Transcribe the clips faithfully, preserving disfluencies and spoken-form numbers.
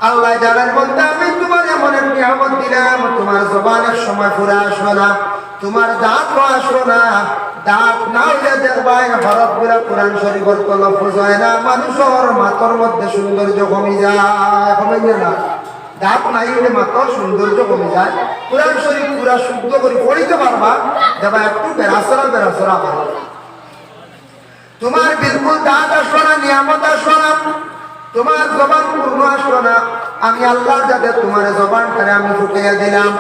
আল্লায় জানাইন, বন্দা, আমি তুমারে এমন এক নিয়ামত দিলাম, তুমার জবান এক সময় পুরা আসলো না, তুমার দাঁতও আসলো না। দাঁত না অইলে দেখবায়, হরফগুলা কুরআন শরীফর তো লফজ অয় না, মানষর মাতর মধ্যে সৌন্দর্য কমি যায়, কমি যায় না? দাঁত নাই অইলে মাতর সৌন্দর্য কমি যায়। কুরআন শরীফ পুরা শুদ্ধ করি পড়িতে পারবা, দেখবায় একটু বেড়াছড়া বেড়াছড়া অয়। তুমার বিলকুল দাঁত আসলো না, নিয়ামত আসলো না, তুমার জবান পূর্ণ আসলো না। আমি আল্লাহর জাতে তুমার জবানটারে আমি ফুটাইয়া দিলাম।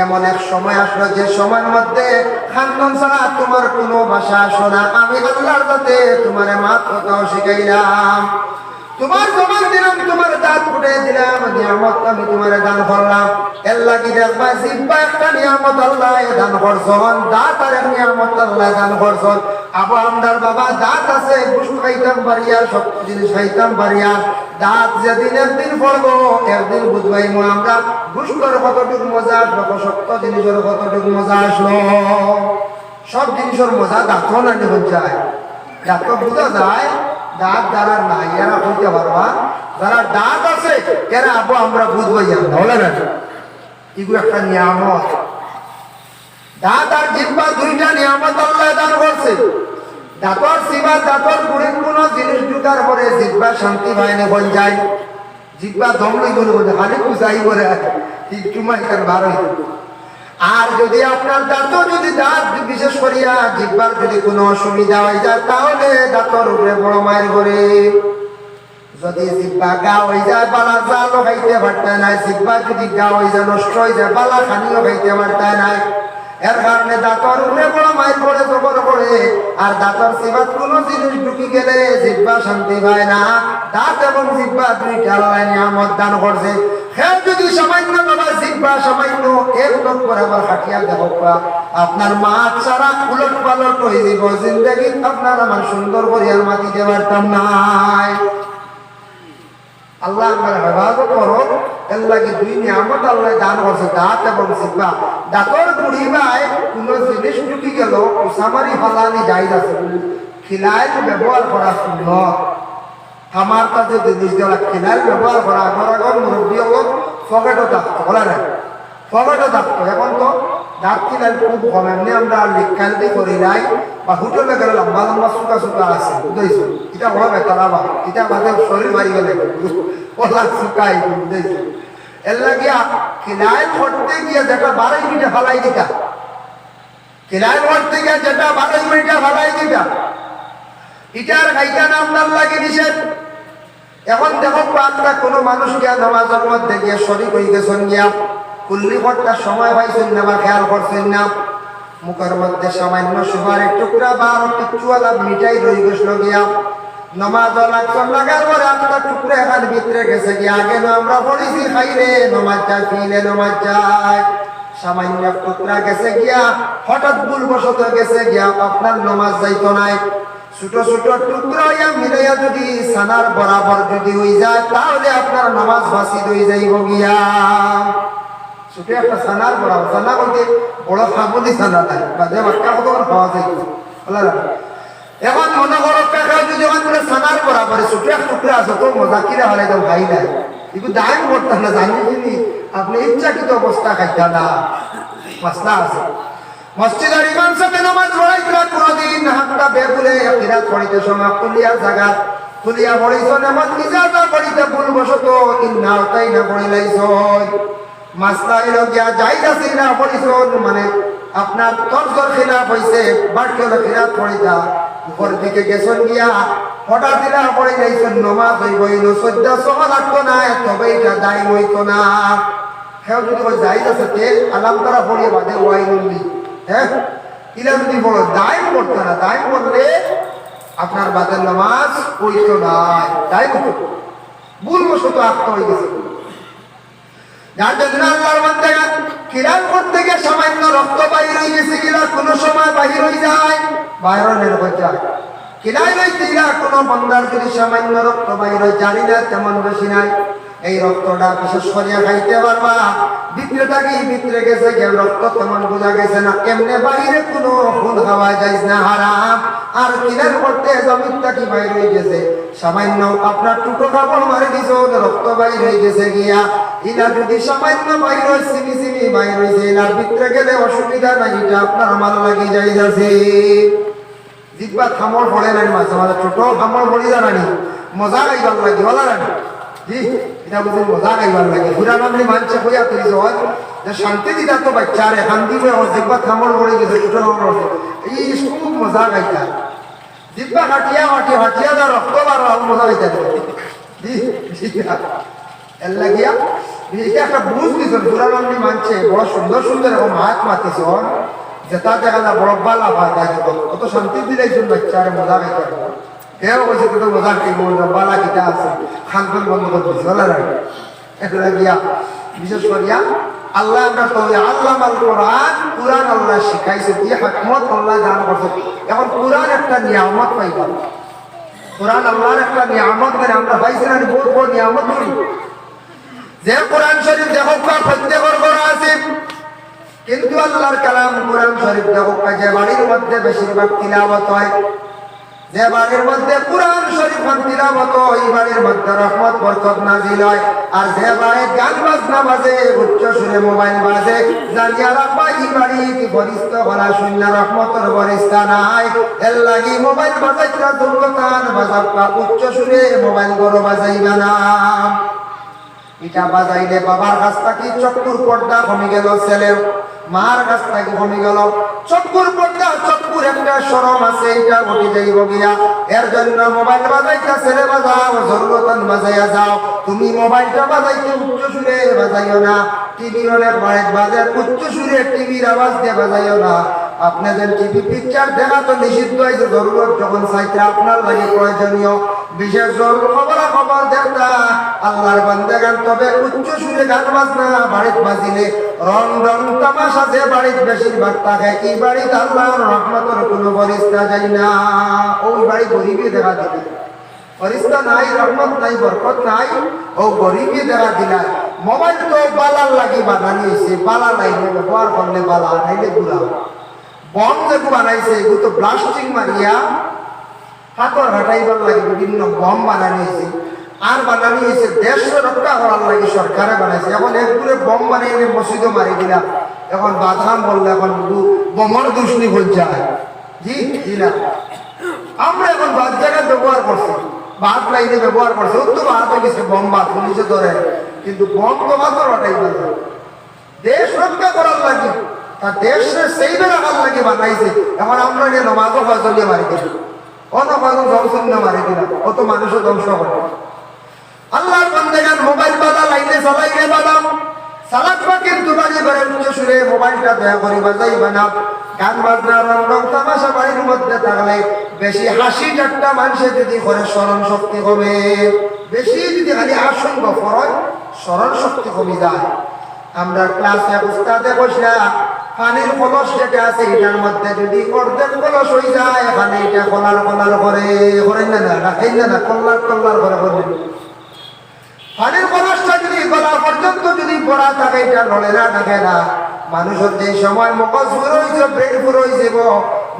এমন এক সময় আসলো, যে সময়র মধ্যে খান্দন ছাড়া তুমার কুনু ভাষা আসলো না। আমি আল্লাহর জাতে তুমারে মাত কথাও শিখাইলাম। তুমার জবান দিলাম, তুমার দাঁত ফুটাইয়া দিলাম, নিয়ামত আমি তুমারে দান করলাম। এর লাগি দেখবায়, জিব্বা একটা নিয়ামত আল্লায় দান করছইন, দাঁত আরেক নিয়ামত আল্লায় দান করছইন। আবু হামজার বাবা দাঁত আছে, গোস্ত খাইতাম পারিয়ার, শক্ত জিনিস খাইতাম পারিয়ার। দাঁত যেদিন একদিন পড়বো, একদিন বুঝবায়মু আমরা গোস্তর কতটুক মজা আসলো, শক্ত জিনিসর কতটুক মজা আসলো। সব জিনিসর মজা দাঁতো নানি বুঝা যায়। দাঁতো বুঝা যায়, দাঁত যারার নাই, এরা কইতা পারবা। যারার দাঁত আছে, এরা আবু হামজা বুঝবায় আমরা, অলা না? ইগু একটা নিয়ামত। দাঁত আর জিব্বা দুইটা নিয়ামত আল্লায় দান করছে। দাঁতর সিবাত, দাঁতর গুড়িত কুনু জিনিস ঢুকার পরে জিব্বা শান্তি পায় না, বন যায়। জিব্বা দম লইবো না, খালি কুচাই করে আর একটু মাইকার বার অইবো। আর যদি আপনার দাঁতও যদি দাঁত বিশেষ করিয়া জিব্বার যদি কুনু অসুবিধা অই যায়, তাহলে দাঁতর উপরে বড় মাইর করে। যদি জিব্বা গা অই যায়, বালা জালও খাইতে পারতা নায়, জিব্বা যদি গা অই যায়, নষ্ট অই যায়, বালা খানিও খাইতে পারতা নায়। এর কারণে দাঁতর উপরে বড় মাইর করে, জবর করে। আর দাঁতর সিবাত কুনু জিনিস ঢুকি গেলে জিব্বা শান্তি পায় না। দাঁত এবং জিব্বা দুইটা আল্লায় নিয়ামত দান করছে। কেউ যদি সামান্য বাবা জিব্বা সামান্য এক নখ বরাবর কাটিয়া দেখউক্কা, আপনার মাত সারা উলট পালট অই যাইবো, জিন্দেগিত আপনার আমার সুন্দর করিয়া মাতিতে পারতাম নায়। আল্লায় আমরার হেফাজত করউক। এর লাগি দুই নিয়ামত আল্লায় দান করছে, দাঁত এবং জিব্বা। দাঁতর গুড়ি বায় কুনু জিনিস ঢুকি গেলে কুচা মারি ফালানি জায়েজ আছে, খিলাইল ব্যবহার করা সুন্নত। তামার কাছে জিনিস দেওয়া, খিলাইল ব্যবহার করা, আগর আগর মুরব্বি অকল পকেটো থাকতো, অলা না? পকেটো থাকতো। এখন তো দাঁত খিলাইল খুব কম, এমনে আমরা লিকাইল দি করি নাই, বা হোটেলে গেলে লম্বা লম্বা চুকা চুকা আছে, বুঝাইছো? ইটা বড় বেতলা বা, ইটা বাদে শরীর ভারী অইলে, অলা চুকা আইবো, বুঝাইছো? এর লাগিয়া খিলাইল করতে গিয়া যেটা বারই মিনিটে ফালাই দিতা, খিলাইল করতে গিয়া যেটা বারই মিনিটে ফালাই দিতা, ইটার খাইতা না আপনার লাগি নিষেধ। এখন দেখউক্কা, একটা কুনু মানুষ গিয়া নামাজর মধ্যে গিয়া শরিক অই গেছইন গিয়া, কুল্লি করতার সময় পাইছইন না বা খেয়াল করছইন না, মুখর মধ্যে সামান্য সুপারির টুকরা বা আরো কিচ্ছুআলা মিঠাই রই গেছলো গিয়া, নামাজও লাগছইন, লাগার পরে একটা টুকরা এখান ভিতরে গেছে গিয়া। আগে না আমরা পড়ছি, খাইলে নামাজ যায়, পিলে নামাজ যায়, সামান্য টুকরা গেছে গিয়া, হঠাৎ ভুলবশত গেছে গিয়া, আপনার নামাজ যাইতো নায়। ছোট ছোট টুকরা অইয়া মিলাইয়া যদি ছানার বরাবর যদি অই যায়, তাহলে আপনার নামাজ ফাসিদ অই যাইবো গিয়া। ছোট একটা ছানার বরাবর, ছানা কইতে বড় খাবুলি ছানা নায়, বাদে বাক্কা কত করে পাওয়া যায়, বুঝলা না? এখন মনো করো, কাকা যদি ওখান করে ছানার বরাবর ছোট এক টুকরা আছে, তো মজা কিরা হলে তো ভাই নাই, একটু দাম করতে না জানি যিনি, আপনি ইচ্ছাকৃত অবস্থা খাইতা না, মাসলা আছে। মসজিদর ইমাম সাবে নামাজ পড়াইতরা কুনুদিন হাতটা বেগুলে কিরাত পড়িতে সময় খুলিয়া জাগাত খুলিয়া পড়িছইন, এমন ইজাজা পড়িতে ভুলবশত ইন্না আতাইনা পড়িলাইছইন। মাসলা অইলো গিয়া জায়েজ আছে না পড়িছইন, মানে আপনার তর্জর খিলাফ অইছে, বাকি অইলো কিরাত পড়িতা উপর দিকে গেছইন গিয়া হঠাৎ ইলা পড়িলাইছইন, নামাজ অইবো, ইনো সইজদা সহ লাগতো না, তবে ইটা দায়ী অইতো না। কেউ যদি কয় জায়েজ আছে, তে আলাম তারা পড়িয়া বাদে ওয়াইলুল্লি, হ্যাঁ, ইলা যদি পড়ো, দায়ী করতে না, দায়ী করলে আপনার বাদে নামাজ অইতো না, দায়ী করতে ভুলবশত আখতা অই গেছে। যার জন্য আল্লাহর বান্দারা কিরাত করতে গিয়া সামান্য রক্ত বাইর অই গেছে, কিলা কুনু সময় বাইর অই যায়, বাইর অইলে রক্ত যায়। কিরাত অইতে গিয়া কুনু বান্দার যদি সামান্য রক্ত বাইর অয়, জানি না তেমন বেশি নাই, এই রক্তটা বিশেষ করিয়া খাইতে পারবা, ভিতরে থাকি ভিতরে গেছে গিয়া রক্ত তেমন বুঝা গেছে না, এমনে বাইরে কুনু খুন খাওয়া যাইজ না, হারাম। আর কিরাত করতে জমিন থাকি বাইর অই গেছে, সামান্য আপনার টুটো কাপড় মারি দিছইন, রক্ত বাইর অই গেছে গিয়া, ইলা যদি সামান্য বাইর অয়, সিমি সিমি বাইর অইছে, ইলার ভিতরে গেলে অসুবিধা নাই, ইটা আপনার আমার লাগি জায়েজ আছে। জিব্বাত কামড় পড়ে নানি মাঝে মাঝে, ছোট কামড় পড়ি যায় নানি, মজা খাইবার লাগি, অলা নানি? জি, ইটা বুঝি মজা খাইবার লাগি। পুরান আমলি মানষে কইয়া থইছইন যে শান্তি দিতা তো বাচ্চারে, কান্দিবো, জিব্বাত কামড় পড়ি গেছে, ছোট কামড় পড়ছে, ই খুব মজা খাইতা। জিব্বা কাটিয়া কাটিয়া কাটিয়া যা রক্ত বার অয়, মজা খাইতা। জি, জি। এর লাগিয়া, ইটা একটা বুঝ দিছইন, পুরান আমলি মানষে বড় সুন্দর সুন্দর এরকম মাত মাতিছইন, যেটা দেখা যায় বড় বালা ফায়দা দিব। অত শান্তি দিলাইছইন বাচ্চারে, মজা খাইতা। কেউ কইছে তো মজা খাইবো না, বালা কিতা আছে, খানখন বন্ধ করি দিছে, অলা নানি? এর লাগিয়া বিশেষ করিয়া আল্লায় আমরারে আল্লামাল কোরআন, কোরআন আল্লায় শিখাইছইন, ই হিকমত আল্লায় দান করছইন। এখন কোরআন একটা নিয়ামত পাইবা, কোরআন আল্লার একটা নিয়ামত, মানে আমরা পাইছি না, বহুত বড় নিয়ামত। যে কোরআন শরীফ দেখউক্কা প্রত্যেকর ঘরো আছে, কিন্তু আল্লার কালাম কোরআন শরীফ দেখউক্কা যে বাড়ির মধ্যে বেশিরভাগ তিলাওয়াত অয়, যে বাড়ির মধ্যে কোরআন শরীফ তিলাওয়াত অয়, ই বাড়ির মধ্যে রহমত বরকত নাজিল অয়। আর যে বাড়িত গান বাজনা বাজে, উচ্চ সুরে মোবাইল বাজে, জানিয়া রাখবা ই বাড়িত ফিরিস্তা অকল শুইন্না, রহমতর ফিরিস্তা নাই। এর লাগি মোবাইল বাজাইতা দুর্গতান বাজাউক্কা, উচ্চ সুরে মোবাইল ঘরো বাজাইবা না। ইটা বাজাইলে বাবার কাছ থাকি চক্ষুর পর্দা কমি গেল, ছেলের মার কাছ থাকি কমি গেল, চক্ষুর পর্দা, চক্ষুর একটা শরম আছে, ইটা উঠি যাইবো গিয়া। এর জন্য মোবাইল বাজাইতা ছেলে বাজাও, জরুরতান বাজাইয়া যাও। তুমি মোবাইলটা বাজাইতে উচ্চ সুরে বাজাইও না। টিভির অনেক বাড়িত বাজে, উচ্চ সুরে টিভির আওয়াজ দিয়া বাজাইও না। আপনে যেন টিভি পিকচার দেখা তো নিষিদ্ধ অইছে, জরুরত যখন চাইতে আপনার লাগি প্রয়োজনীয়, বিশেষ জরুরি খবরা খবর দেখতা আল্লার বান্দাগান, তবে উচ্চ সুরে গান বাজনা বাড়িত বাজিলে, রং ঢং তামাশা যে বাড়িত বেশিরভাগ থাকে, ই বাড়িত আল্লার রহমতর কুনু ফিরিস্তা যায় না। অউ বাড়ি গরিবে দেখা দিবে, ফিরিস্তা নাই, রহমত নাই, বরকত নাই, অউ গরিবে দেখা দিলায়। মোবাইল তো বালার লাগি বানানি অইছে, বালা লাইনে ব্যবহার করলে বালা, নাইলে বুরা। বম যেগু বানাইছে, এগু তো ব্লাস্টিং মারিয়া পাথর ফাটাইবার লাগি বিভিন্ন বম বানানি অইছে। আর বানানি অইছে দেশ রক্ষা করার লাগি, সরকারে বানাইছে। এখন একগুরে বম বানাইয়া মসজিদো মারি দিলা, এখন বাদরাম বললে এখন বমর দুশনি বলছে। জি, জি না। আমরা এখন বাদ জাগাত ব্যবহার করছি, বাদ লাইনে ব্যবহার করছি, অউ তো বাদ অই গেছে, বম বাদ পুলিশে ধরে, কিন্তু বম তো পাথর ফাটাইবার লাগি। দেশ রক্ষা করার লাগি, তার দেশরে সেইভে রাখার লাগি বানাইছে। এখন আমরা ইনে নমাজো কয়জনরে মারি দিলাম, অনো কয়জন জনশূন্য মারি দিলাম, অত মানুষও ধ্বংস করে। আল্লার বান্দাগান মোবাইল বালা লাইনে চালাইলে বালা, চালাকবা কিন্তু বাড়ি ঘরে উচ্চ সুরে মোবাইলটা দয়া করি বাজাইবা না। গান বাজনা রং ঢং তামাশা বাড়ির মধ্যে থাকলে বেশি হাসি ঠাট্টা মানষে যদি করে স্মরণ শক্তি কমে, বেশি যদি খালি আসন বা ফরজ স্মরণ শক্তি কমি যায়। আমরার ক্লাসে উস্তাদে কইছলা, পানির কলস যেটা আছে, ইটার মধ্যে যদি অর্ধেক কলস অই যায়, খালি ইটা কলার কলার করে, করে না, না, রাখেন না, না, কল্লার কল্লার করে, করে। পানির কলসটা যদি গলা পর্যন্ত যদি ভরা থাকে, ইটা নড়ে না, থাকে না। মানুষর যে সময় মগজ ফুরো অইছে, ব্রেইন ফুরো অইযিবো,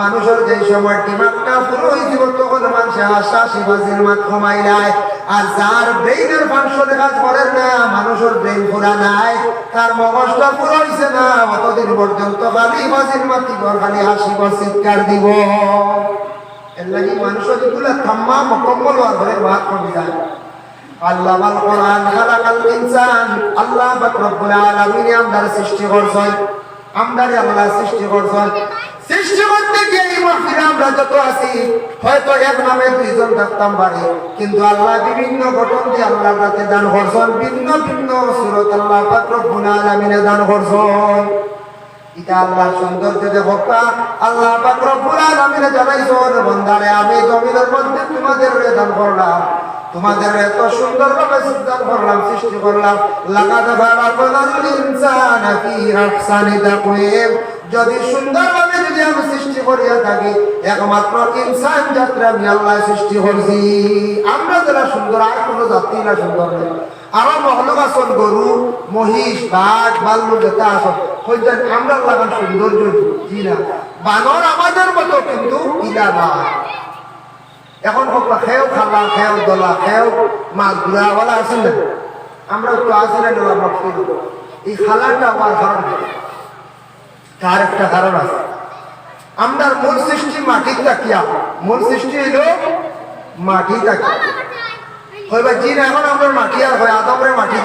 মানুষর যে সময় দিমাগটা ফুরো অইযিবো, তখন মানষে হাসাহাসি বাজির মাত কমাইলায়। আর যার ব্রেইনর ফাংশনে কাজ করে না, মানুষর ব্রেইন ফুরা নাই, তার মগজটা ফুরো অইছে না, অতদিন পর্যন্ত খালি বাজির মাতিবো, খালি হাসিবো, চিৎকার দিবো। এর লাগি মানুষর ইগুলা থাম্মা মুকম্মল অওয়ার পরে মাত কমি যায়। আল্লামাল কোরআন, খালাকাল ইনসান, আল্লাহ পাক রব্বুল আলামিনে আমরারে সৃষ্টি করছইন, আমরারে আল্লায় সৃষ্টি করছইন। সৃষ্টি করতে গিয়া ই মাহফিলে আমরা যত আছি, হয়তো এক নামে দুইজন থাকতাম পারি, কিন্তু আল্লায় বিভিন্ন গঠন দিয়া আল্লায় আমরারে দান করছইন, ভিন্ন ভিন্ন সুরত আল্লাহ পাক রব্বুল আলামিনে দান করছইন। ইটা আল্লার সৌন্দর্য দেখউক্কা। আল্লাহ পাক রব্বুল আলামিনে জানাইছইন, "বান্দারে, আমি জমিনর মধ্যে তোমাদেররে দান করলাম, তোমাদেররে এত সুন্দরভাবে সৃজন করলাম, সৃষ্টি করলাম। লাকাদ খালাকনাল ইনসানা ফি আহসানি তাকওয়িম।" যদি সুন্দরভাবে যদি আমি সৃষ্টি করিয়া থাকি, একমাত্র ইনসান জাতরে আমি আল্লায় সৃষ্টি করছি। আমরা যেলা সুন্দর, আর কুনু জাতি ইলা সুন্দর নায়। আরো মখলুক আছইন, গরু, মহিষ, বাঘ, ভাল্লুক যেতা আছইন, কইছইন আমরার লাখান সৌন্দর্য, জি না। বানর আমাদের মতো, কিন্তু ইলা না। এখন হক বা কেউ খালা, কেউ দলা, কেউ মাছ ধরা ওয়ালা আছইন না? আমরা তো আছি না, নবাব মকসুদ। এই খালাটা হওয়ার কারণ কি? তার একটা কারণ আছে। আমরার মূল সৃষ্টি মাটির থাকিয়া, মূল সৃষ্টি হইল মাটি থাকিয়া। হইবা জি না, এখন আমরা মাটি আর হয়, আদমরে মাটি